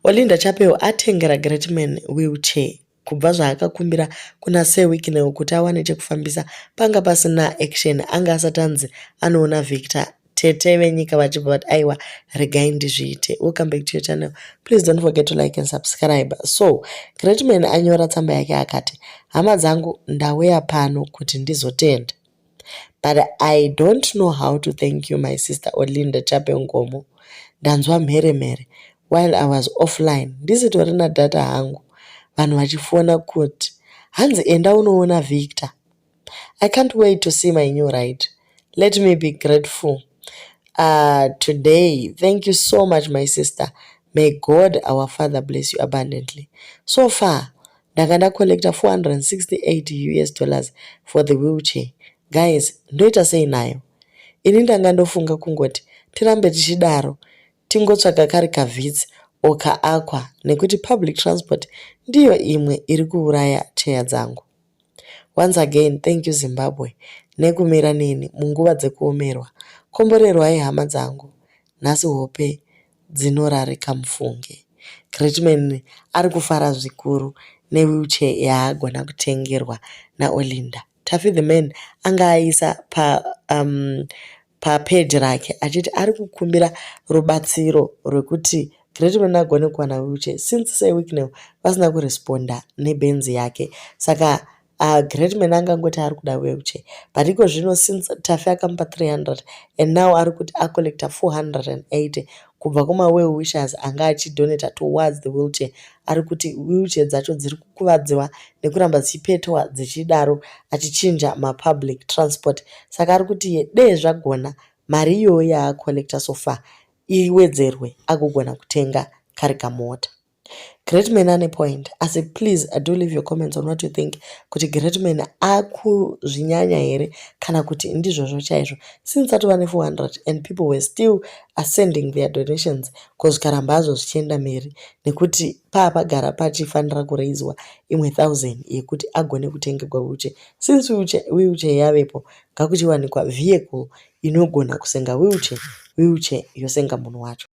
Olinda Chapel atengera Greatman wheelchair kubva zvaakakumbira kuna Sir Wicknell kuti awane chekufambisa panga pasina action anga asati anzi anoona Victor tete venyika vachibva vati aiwa regai ndizviite. Welcome back to your channel. Please don't forget to like and subscribe. So Greatman anyora tsamba yake akati, hama dzangu ndauya pano kuti ndizotenda. But I don't know how to thank you my sister Olinda Chapel Nkomo. Ndanzwa mheremhere while I was offline ndisitorina data hangu vanhu vachifona kuti hanzi enda unoona Victor. I can't wait to see my new ride. Let me be grateful today. Thank you so much my sister. May God our Father bless you abundantly. So far ndanga ndacollecta 468 US dollars for the wheelchair. Guys, ndoita sei nayo? Ini ndanga ndofunga kungoti tirambe tichidaro tingotsvaga kari kaVitz or kaAqua nekuti public transport ndiyo imwe iri kuuraya cheya dzangu. Once again, thank you Zimbabwe nekumira neni munguva dzekuomerwa. Komborerwai hama dzangu. Nhasi hope dzinorarika mufunge. Greatman ari kufara zvikuru newheelchair yaagona kutengerwa naOlinda. Taffy the man anga aisa pa papeji rake achiti ari kukumbira rubatsiro rwekuti Greatman agone kuwana wheelchair since Sir Wicknell vasina kuresponda nebhenzi yake. Saka Greatman angangoti ari kuda wheelchair but iko zvino since Taffy akamupa 300 and now ari kuti acollecta 480 kubva kuma-well wishers anga achidonata towards the wheelchair. Ari kuti wheelchair dzacho dziri kukuvadziwa nekuramba dzichipetwa dzichidaro achichinja mapublic transport. Saka ari kuti dei zvagona mari iyoyo yaacollecta so far iwedzerwe agogona kutenga kari kamota. Greatman ane point asi please do leave your comments on what you think kuti Greatman akuzvinyanya here kana kuti ndizvozvo chaizvo since atova ne400 and people were still sending their donations kusvikaramba hazvo zvichienda mberi nekuti paapagara pachifanira kuraiswa imwe 1000 yekuti agone kutengerwa wheelchair. Since wheelchair yavepo ngakuchiwanikwa vehicle inogona kusenga wheelchair, wheelchair yosenga munhu wacho.